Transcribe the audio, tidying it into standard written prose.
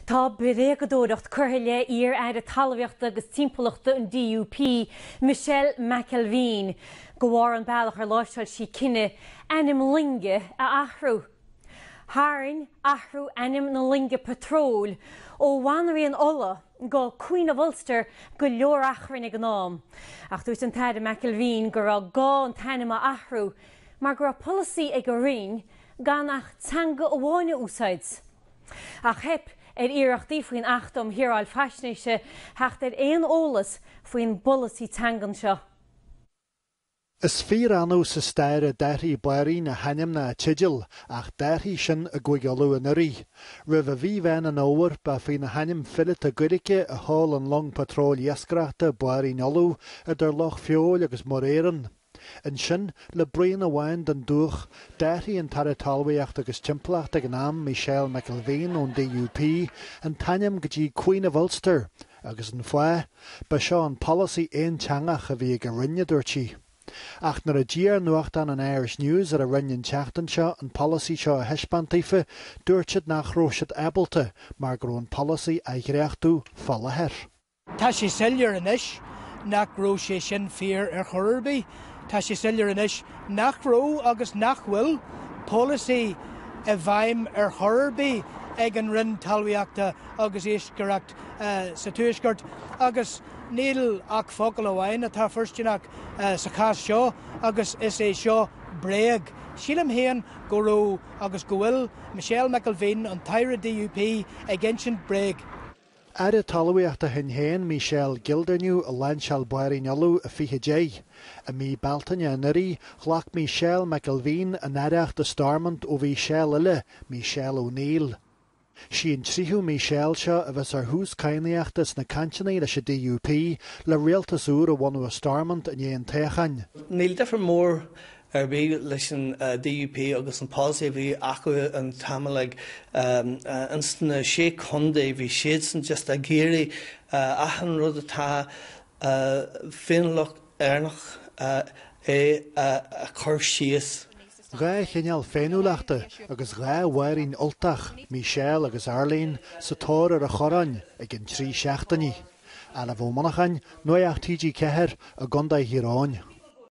Tá bréagadóireacht curtha i leith iar-aire talmhaíochta agus timpeallachta an DUP, Michelle McIlveen, de bharr an bealach ar láimhseáil sí cinneadh ainm loinge a athrú. Tharraing athrú ainm na loinge patróil ó Bhanríon Uladh go Queen of Ulster go leor achrainn ag an am, ach dúirt an tAire McIlveen go raibh gá an t-ainm a athrú mar go raibh polasaí ag a roinn gan ach teanga amháin a úsáid. Ach theip ar iarrachtaí faoin Acht um Shaoráil Faisnéise theacht ar aon eolas faoin bpolasaí teangan seo. Is fíor-annamh sa stair a d'athraigh banríon a hainm ná a teideal, ach d'athraigh sin i gCúige Uladh anuraidh. Roimh mhí Mheán an Fhómhair, ba faoina hainm fileata Gaeilge a sheol an long patróil iascaireachta Banríon Uladh idir Loch Feabhail agus Muir Éireann. Ansin, le braon amháin den dúch, d'athraigh an tAire Talmhaíochta agus Timpeallachta ag an am, Michelle McIlveen ón DUP, an t-ainm go dtí Queen of Ulster, agus an fáth? Ba seo an polasaí aonteangach a bhí ag a roinn, a dúirt sí. Ach nuair a d'iarr nuachtán an Irish News ar a roinn an tseachtain seo an polasaí seo a thaispeáint daofa, dúirt siad nach raibh siad ábalta mar go raibh an polasaí á dhréachtú fá láthair. Tá sé soiléir anois nach raibh sé sin fíor ar chor ar bith. Tá sé soiléir anois nach raibh agus nach bhfuil polasaí i bhfeidhm ar chor ar bith ag an Roinn Talmhaíochta agus Iascaireacht sa Tuaisceart agus níl ach focal amháin atá fóirsteanach sa chás seo agus is é seo bréag. Sílim féin go raibh agus go bhfuil Michelle McIlveen, an tAire DUP, ag insint bréag. Aire Talmhaíochta Shinn Féin, Michelle Gildernew a lainseáil Banríon Uladh i 2010. I mí Bealtaine anuraidh, ghlac Michelle McIlveen an aireacht i Stormont ó Mhichelle eile, Michelle O'Neill. Sí an tríú Michelle seo a bheas ar thús cadhnaíochta sna cainteanna leis an DUP le rialtas úr a bhunú i Stormont i ndiaidh an toghcháin. Níl difear mór ar bith leis an DUP agus an polasaí a bhí acu an t-am uilig. Ins na Sé Chontae bhí siadsan just ag iarraidh achan rud atá féiniúlacht Éireannach é a chur síos. 2 chineál féiniúlachta agus 2 bhanríon Ultach, Michelle agus Arlene, sa tóir ar an choróin ag an 3 seachtainí. Aalamh Ó Monacháin, Nuacht TG4 i gContae Thír Eoghain.